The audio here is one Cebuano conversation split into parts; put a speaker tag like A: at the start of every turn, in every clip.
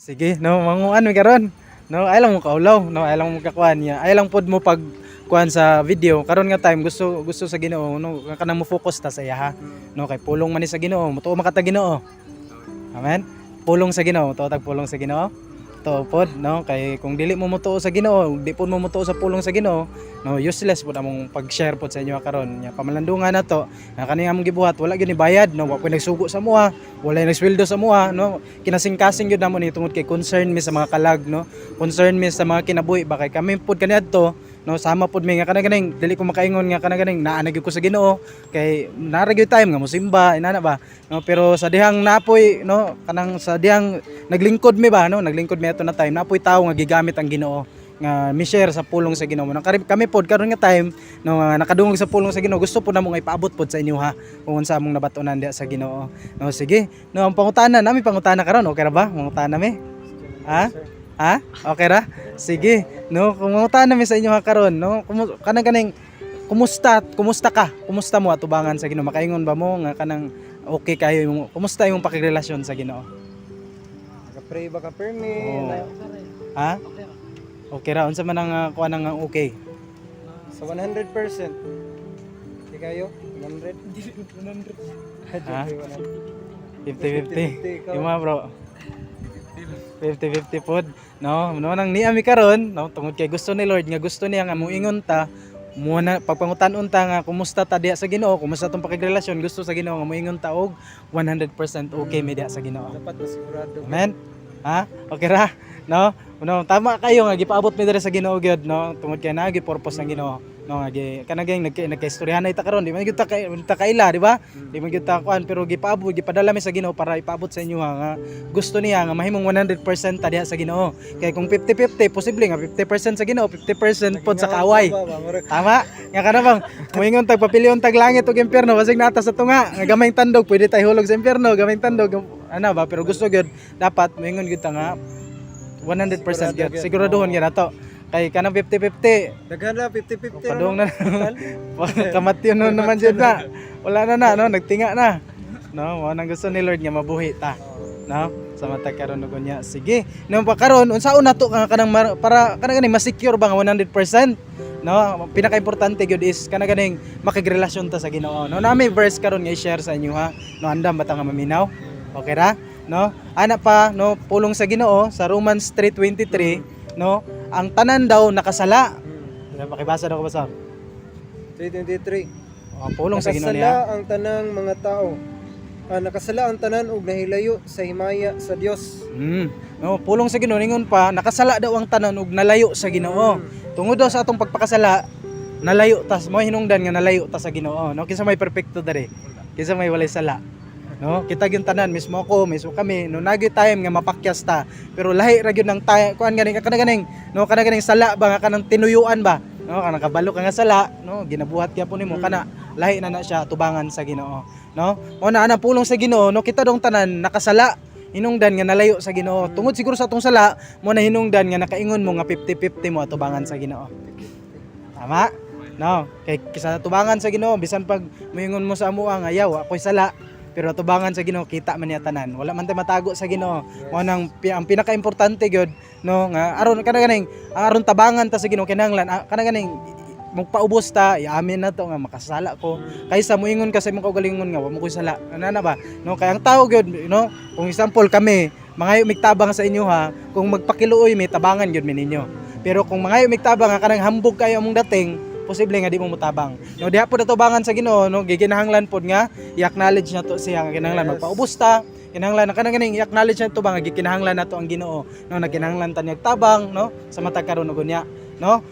A: Sige, no, manguan mi karon. No, ay lang mo kaulaw, no, ay lang mo kakuan niya. Ay lang pod mo pag kuan sa video. Karon nga time gusto gusto sa Ginoo, no, kanang mo focus ta sa iya ha. No, kay pulong man ni sa Ginoo, mutuo man ka ta Ginoo. Amen. Pulong sa Ginoo, mutuo tag pulong sa Ginoo. Tuo pod, no, kay kung dili mo mutuo sa Ginoo, di pod mo mutuo sa pulong sa Ginoo, no, useless pod among pag-share pod sa inyo karon. Nya pamalandungan nato, nga kani among gibuhat wala gyud ni bayad, no, wa poy nagsugo sa amoa, wala nagsweldo sa amoa, no. Kinasingkasing gyud namo ni tungod kay concern mi sa mga kalag, no. Concern mi sa mga kinabuhi ba kay kami pod kaniadto, no, sama pod mi nga kana ganing dili ko makaingon nga kana ganing naa na gyud ko sa Ginoo kay naa ra gyud time nga mosimba inana ba, no. Pero sa dihang napoy, no, kanang sa dihang naglingkod mi ba, no, naglingkod mi ato na time, napoy tawo nga gigamit ang Ginoo nga mi-share sa pulong sa Ginoo. Nang kami pod karon nga time, no, nga nakadungog sa pulong sa Ginoo, gusto pod namo nga ipaabot pod sa inyo ha kung unsa among nabatunan diha sa Ginoo. No, sige. No, ang pangutana nami, pangutana karon, okay ra ba? Pangutana mi? Ha? Ha? Okay ra? Sige. No, kung mangutana mi sa inyo ha karon, no, kanang kaning kumusta kumusta ka? Kumusta mo atubangan sa Ginoo? Makaingon ba mo nga kanang okay kayo yung kumusta imong pakigrelasyon sa Ginoo?
B: Naka-pray ba ka permi?
A: Oo. Ha? Okay ra, unsa man ang kuan ang okay?
B: Sa 100%. Di kayo? 100? 100.
A: Ha?
B: 50-50.
A: 50-50.
B: Ikaw.
A: Yung mga bro. 50-50 pod. No, no nang niya mi karon, no, tungod kay gusto ni Lord nga gusto niya nga moingon ta muna pagpangutan-on ta nga kumusta ta diha sa Ginoo, kumusta tong pakigrelasyon, gusto sa Ginoo nga moingon ta og 100% okay mi diha sa Ginoo.
B: Dapat masigurado.
A: Amen. Ha? Okay ra? No? No, tama kayo nga gipaabot mi diri sa Ginoo gyud, no? Tungod kay naa gyud purpose ng Ginoo. No, nga gi kanang nag nagkaistoryahan na ita karon, di man gyud ta kay ta kaila, di ba? Di man gyud ta kuan, pero gipaabot gipadala mi sa Ginoo para ipaabot sa inyo ha, nga gusto niya nga mahimong 100% ta diha sa Ginoo. Kay kung 50-50, posible nga 50% sa Ginoo, 50% pod sa kaaway. Tama? Nga kana bang moingon tag papilion tag langit ug impyerno, basig naa ta sa tunga. Nga gamayng tandog pwede tay hulog sa impyerno, gamayng tandog ano ba, pero gusto gyud dapat moingon gyud ta nga 100% gyud.
B: Sigurado gyud.
A: Siguraduhon gyud nato. Kay kanang 50-50,
B: Daghan na 50-50.
A: padung na. Kamatyon nun naman jud na. Wala na na no, nagtinga na. No, mao nang gusto ni Lord nga mabuhi ta. No? Sa mata karon ug unya. Sige. No pa karon unsaon nato ka kanang para kanang ganing ma-secure ba nga 100%? No, pinaka-importante gyud is kana ganing makigrelasyon ta sa Ginoo. No, nami verse karon nga i-share sa inyo ha. No, andam ba ta nga maminaw? Okay ra? No? Ana pa, no, pulong sa Ginoo sa Romans 3:23, no? Ang tanan daw nakasala. Pakibasa daw ko basa.
B: 323.
A: Oh, pulong sa Ginoo niya.
B: Nakasala ang tanang mga tao. Ah, nakasala ang tanan ug nahilayo sa himaya sa Dios.
A: No, pulong sa Ginoo ningon pa, nakasala daw ang tanan ug nalayo sa Ginoo. Tungod daw sa atong pagpakasala, nalayo tas mo hinungdan nga nalayo ta sa Ginoo, no? Kinsa may perpekto dere? Kinsa may walay sala? No, kita gyud tanan, mismo ako, mismo kami, no, naa gyud time nga mapakyas ta. Pero lahi ra gyud ng tay kuan ganing kana ganing, no, kana ganing sala ba nga kanang tinuyuan ba? No, kanang kabalo ka nga sala, no, ginabuhat gyapon nimo kana lahi na na siya tubangan sa Ginoo, no? O na ana pulong sa Ginoo, no, kita dong tanan nakasala hinungdan nga nalayo sa Ginoo. Tungod siguro sa atong sala, mo na hinungdan nga nakaingon mo nga 50-50 mo atubangan sa Ginoo. Tama? No, kay sa tubangan sa Ginoo bisan pag moingon mo sa amoa nga yaw ako'y sala, pero atubangan sa Ginoo kita man niya tanan. Wala man tay matago sa Ginoo. Mo nang ang pinakaimportante gyud, no, nga aron kana ganing aron tabangan ta sa Ginoo kinahanglan kana ganing magpaubos ta, iamin na to nga makasala ko kaysa moingon ka sa imong kaugalingon nga wa mo koy sala. Ana na ba, no? Kay ang tao gyud, no, kung example kami mangayo migtabang sa inyo ha, kung magpakiluoy mi tabangan gyud mi ninyo, pero kung mangayo migtabang nga kanang hambog kayo among dating, posible nga di mo motabang, no? Diha pod atubangan sa Ginoo, no, gikinahanglan pod nga i-acknowledge na to siya nga kinahanglan magpaubos ta, kinahanglan na kanang ganing i-acknowledge na to ba nga gikinahanglan nato ang Ginoo, no, nagkinahanglan ta niyag tabang, no, sa matag karon ug unya, no,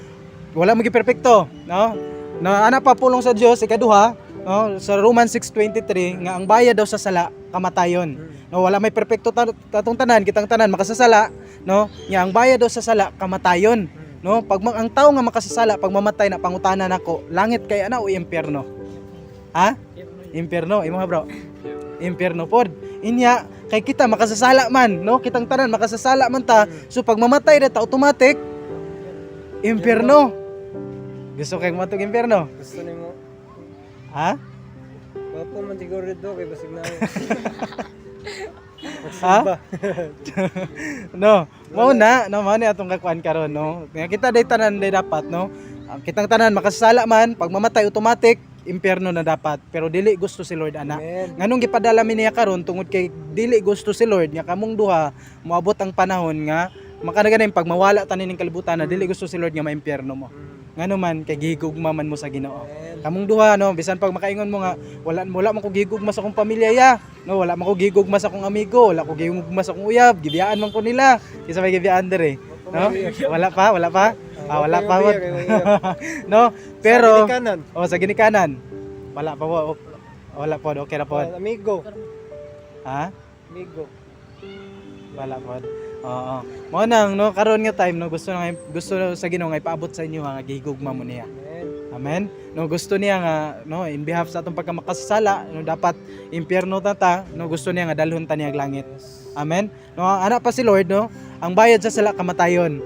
A: wala mo perpekto, no. Na ana pa pulong sa Dios ikaduha, no, sa Romans 6:23 nga ang bayad daw sa sala kamatayon. No, wala may perpekto tatong tanan, kitang tanan makasasala, no? Nga ang bayad daw sa sala kamatayon. No, pag ang tao nga makasasala pag mamatay na, pangutana nako, langit kay ana o impyerno? Ha? Impyerno, imo ha, bro? Impyerno pod. Inya kay kita makasasala man, no? Kitang tanan makasasala man ta. So pag mamatay na ta automatic impyerno. Gusto kay matug impyerno?
B: Gusto nimo?
A: Ha?
B: Wapo man siguro dito kay basig na.
A: Ha?
B: Ba?
A: No, mao na, no, mao ni atong kakuan karon, no. Nga kita day tanan day dapat, no. Ang kitang tanan makasala man, pag mamatay automatic impyerno na dapat, pero dili gusto si Lord ana.
B: Amen.
A: Nganong gipadala mi niya karon tungod kay dili gusto si Lord nga kamong duha moabot ang panahon nga makana pag mawala tanin ning kalibutan na dili gusto si Lord nga maimpyerno mo. Ngano man kay gihigugma man mo sa Ginoo.
B: Amen.
A: Kamong duha, no, bisan pag makaingon mo nga wala wala man ko gihigugma sa akong pamilya ya, no, wala man ko gihigugma sa akong amigo, wala ko gihigugma sa akong uyab, gibiyaan man ko nila. Kinsa may gibiyaan dere? No? Wala pa, wala pa. Ah, wala pa. No, pero
B: Sa ginikanan.
A: oh, sa ginikanan. Wala pa po. Wala po, okay ra po.
B: Ah, amigo.
A: Ha?
B: Amigo.
A: Wala po. Oo. Mao nang, no, karon nga time, no, gusto na gusto sa Ginoo nga ipaabot sa inyo nga gihigugma mo niya.
B: Amen.
A: Amen. No, gusto niya nga, no, in behalf sa atong pagkamakasasala, no, dapat impyerno ta ta, no, gusto niya nga dalhon ta niya ang langit.
B: Yes.
A: Amen. No, ana pa si Lord, no, ang bayad sa sala kamatayon.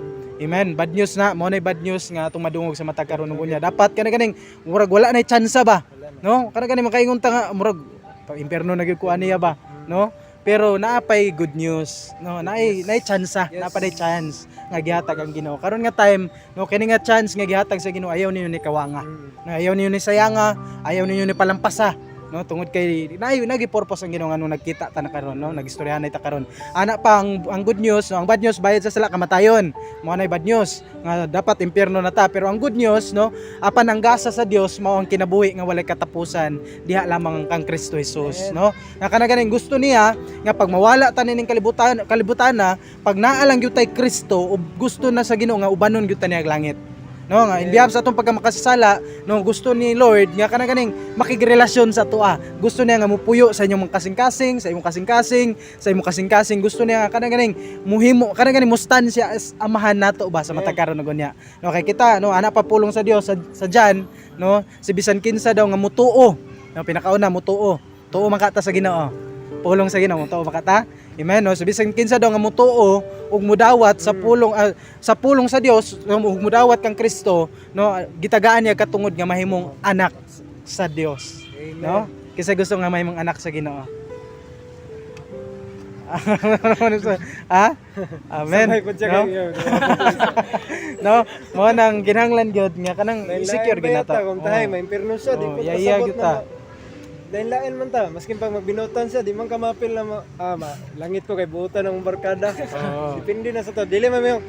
A: Amen. Bad news na, mao nay bad news nga atong madungog sa matag karon ng unya. Dapat kana ganing murag wala nay tsansa ba?
B: Wala na.
A: No, kana ganing makaingon ta nga murag pa impyerno na gyud ko aniya ba, no? Pero naapay good news, no, naay naay tsansa, naa pa chance nga gihatag ang Ginoo. Karon nga time, no, kini nga chance nga gihatag sa Ginoo ayaw ninyo ni kawanga. No, ayaw ninyo ni sayanga, ayaw ninyo ni palampasa. No, tungod kay naay nagi purpose ang Ginoo nga nung nagkita ta na karon, no, nagistoryahan ta karon. Ana pa ang good news, no, ang bad news bayad sa sala kamatayon. Mao nay bad news nga dapat impyerno na ta, pero ang good news, no, apan ang gasa sa Dios mao ang kinabuhi nga walay katapusan diha lamang kang Kristo Jesus, no. Nga kana ganing gusto niya nga pag mawala ta nining kalibutan kalibutan na pag naa lang gyud tay Kristo ug gusto na sa Ginoo nga ubanon gyud ta niya ang langit. No, nga in behalf sa atong pagkamakasasala, no, gusto ni Lord nga kana ganing makigrelasyon sa atoa. Gusto niya nga mupuyo sa inyong mga kasing-kasing, sa imong kasing-kasing, sa imong kasing-kasing. Gusto niya nga kana ganing muhimo, kana ganing mustan siya as amahan nato ba sa matag karon unya. No, kay kita, no, ana pa pulong sa Dios sa Jan, no, si bisan kinsa daw nga mutuo. No, pinakauna mutuo. Tuo man ka ta sa Ginoo. Pulong sa Ginoo, mutuo ba ka ta? Amen, no? So bisan kinsa daw nga mutuo ug mudawat sa pulong sa Dios, no, ug mudawat kang Kristo, no, gitagaan niya katungod nga mahimong anak sa Dios.
B: Amen.
A: No? Kinsa gusto nga mahimong anak sa Ginoo? Ha? Amen.
B: Sabay po siya
A: No?
B: kayo.
A: No? Mo nang kinahanglan gyud nga kanang secure
B: Lain-lain
A: gyud
B: ba
A: nato.
B: yata? Kung tahay,
A: Oo.
B: may impyerno siya, di
A: Oo,
B: ko
A: yaya
B: kasabot
A: gyud
B: na.
A: ta.
B: Lain-lain man ta, maskin pag magbinutan siya, di man ka mapil na langit ko kay buutan ng barkada.
A: Oo.
B: Depende na sa to. Dili man mayo.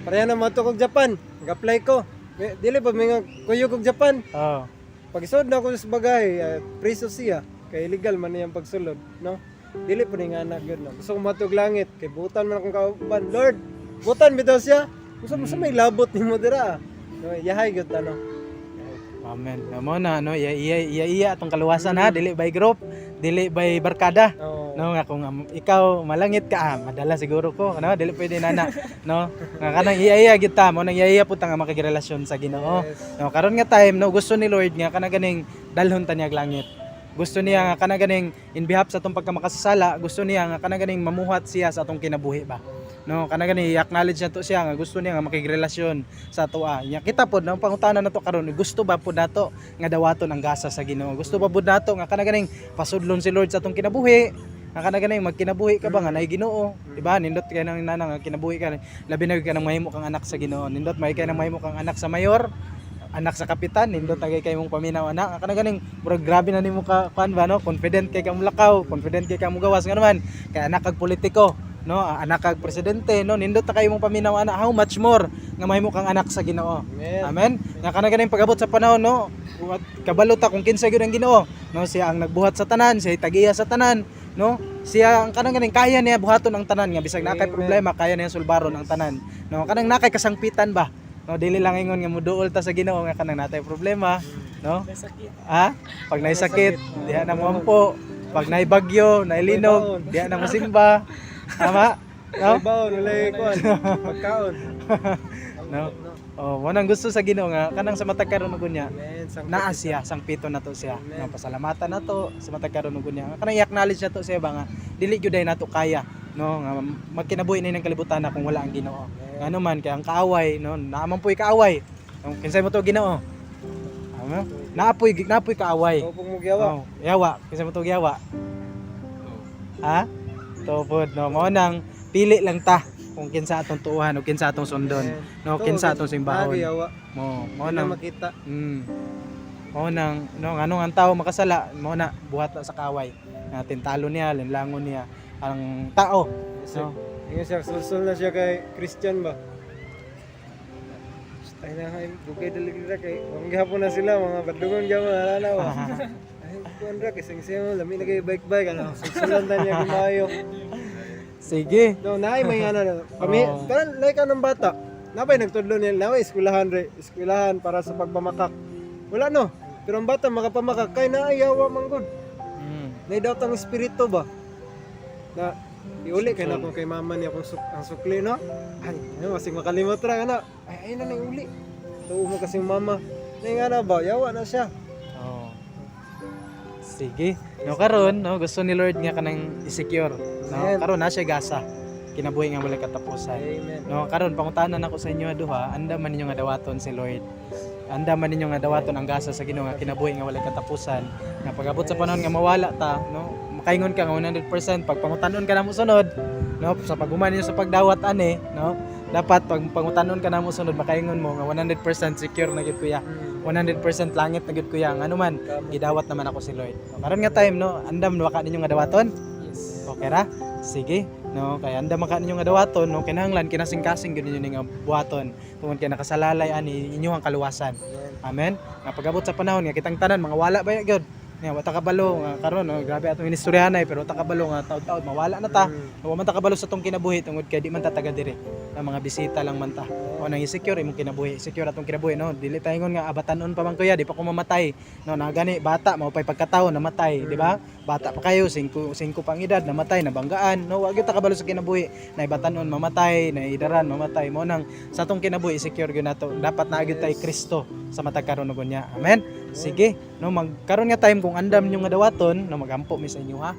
B: Pareha na mato kog Japan. Nag-apply ko. Dili pa may kuyog kog Japan.
A: Oo.
B: Pag-isod na ako sa bagay, preso siya. Kay illegal man niyang pagsulod, no? Dili po ni nga anak yun, no? Gusto ko matug langit, kay butan man akong kauban. Lord, butan bitaw siya. Gusto mo sa may labot nimo dira, ah. No, yahay gyud ta, no.
A: Amen. Mo na, no, iya iya iya iya atong kaluwasan ha, dili by group, dili by barkada.
B: Oo.
A: No, nga kung ikaw malangit ka, madala siguro ko, no, dili pwede nana, no. Nga kanang iya iya gyud ta, mo nang iya iya pud ta nga makigrelasyon sa Ginoo.
B: Yes.
A: No, karon nga time, no, gusto ni Lord nga kana ganing dalhon ta niya og langit. Gusto niya nga kana ganing in behalf sa atong pagkamakasasala, gusto niya nga kana ganing mamuhat siya sa atong kinabuhi ba. No, kana gani i-acknowledge nato siya nga gusto niya nga makigrelasyon sa atoa. Nya kita pod no pangutana nato karon, gusto ba pod nato nga dawaton ang gasa sa Ginoo? Gusto ba pod nato nga kana ganing pasudlon si Lord sa atong kinabuhi? Nga kana ganing magkinabuhi ka ba nga naay Ginoo, di ba? Nindot kay nang nana nga kinabuhi ka, labi na gyud ka nang mahimo kang anak sa Ginoo. Nindot may kay nang mahimo kang anak sa mayor, anak sa kapitan, nindot na kay kay mong paminaw anak. Kana ganing murag grabe na nimo ka kuan ba, no? Confident kay ka mulakaw, confident kay ka mugawas nga naman kay anak kag politiko, no? Anak kag presidente, no? Nindot na kay mong paminaw anak, how much more nga mahimo kang anak sa Ginoo.
B: Amen.
A: Amen. Nga kana ganing pag-abot sa panahon, no, at kabalo ta kung kinsa gyud ang Ginoo, no, siya ang nagbuhat sa tanan, siya tagiya sa tanan, no? Siya ang kanang ganing kaya niya buhaton ang tanan nga bisag naa kay
B: Amen.
A: problema, kaya niya sulbaron ang tanan. No, kanang naa kay kasangpitan ba? No, dili lang ingon nga muduol ta sa Ginoo nga kanang natay problema, no? Ha? Pag naay sakit, diha na mo ampo. Pag naay bagyo, naay linog, diha na mo simba. Tama? No?
B: No? Baon, walay kuan. Pagkaon.
A: No? Oh, mo nang gusto sa Ginoo nga kanang sa matag karon og unya
B: Amen.
A: naa siya, sangpito na to siya.
B: Amen.
A: No, pasalamatan na to sa matag karon og unya. Kanang i-acknowledge na to siya ba nga dili gyud ay nato kaya, no, nga magkinabuhi ni ng kalibutan na kung wala ang Ginoo. Ngano man kay ang kaaway, no, naa man po'y kaaway. No, kinsay mo to Ginoo? Ano? Naapoy kaaway.
B: Ikaw pong mugiyawa.
A: Oh, yawa, kinsay mo to giyawa? Ha? Totoo pod, no. Mao nang pili lang ta kung kinsa atong tuuhan o kinsa atong sundon, no, kinsa atong simbahon.
B: Yawa.
A: Mo, mao
B: Mao na
A: nang
B: makita.
A: Mao nang, no, nganong ang tao makasala, mao na buhat na sa kaway. Natin talo niya, linlangon niya ang tao.
B: Yes, sir.
A: No?
B: Ingon siya, sulsul na siya kay Christian ba? Ay na, ay, bukay dali ra kay wang gihapon na sila mga badlungon gyapon na ba. Ay, kuan ra kay sing lami na kay bike bike ano, sulsulan ta niya kumayo.
A: Sige.
B: No, naay may ano no. Kami,
A: Oo.
B: pero like anong bata. Napay nagtudlo niya, naway eskwelahan re, eskwelahan para sa pagpamakak. Wala no. Pero ang bata makapamakak kay naayawa man gud. Nay daw tang espiritu ba? Na iuli kay nako kay mama niya kung ang sukli no. Ay, ano masig makalimot ra ana. Ay, ay na nay uli. Tuo mo kasi mama. Nay nga na ba, yawa na siya.
A: Oo. Sige. No, karon, no, gusto ni Lord nga kanang i-secure. No,
B: Amen.
A: karon na siya gasa. Kinabuhi nga walay katapusan.
B: Amen.
A: No, karon pangutanan ako sa inyo duha, anda man ninyo nga dawaton si Lord. Anda man ninyo nga dawaton ang gasa sa Ginoo nga kinabuhi nga walay katapusan. Nga pag-abot sa panahon nga mawala ta, no, makaingon ka nga 100% pag pangutanon ka namo sunod, no, sa paghuman ninyo sa pagdawat ani, no, dapat pag pangutanon ka namo sunod makaingon mo nga 100% secure na gyud kuya. 100% langit na gyud kuya. Ngano man gidawat naman ako si Lord. No, karon nga time, no, andam no ka ninyo nga dawaton?
B: Yes.
A: Okay ra? Sige. No, kay andam ka ninyo nga dawaton, no, kinahanglan kinasing-kasing gyud ninyo nga buhaton tungod kay nakasalalay ani inyong kaluwasan. Amen. Nga pag-abot sa panahon nga kitang tanan mga wala ba gyud. Nga wa ta kabalo nga karon, no, grabe atong inistoryahanay, pero wa ta kabalo nga taud-taud mawala na ta. Wa man ta kabalo sa atong kinabuhi tungod kay di man ta taga diri. Nga mga bisita lang man ta. O nang i-secure imong kinabuhi, secure atong kinabuhi, no. Dili ta ingon nga abatanon pa man kuya, di pa ko mamatay. No, na gani bata mao pay pagkataon namatay, di ba? Bata pa kayo, 5 5 pang edad namatay, nabanggaan, no. Wa gyud ta kabalo sa kinabuhi. Na ibatanon mamatay, na idaran mamatay. Mo nang sa atong kinabuhi secure gyud nato. Dapat naa gyud tay Kristo sa matag karon ug unya. Amen. Sige, no, magkaron nga time kung andam ninyo nga dawaton, no, magampo mi sa inyo ha.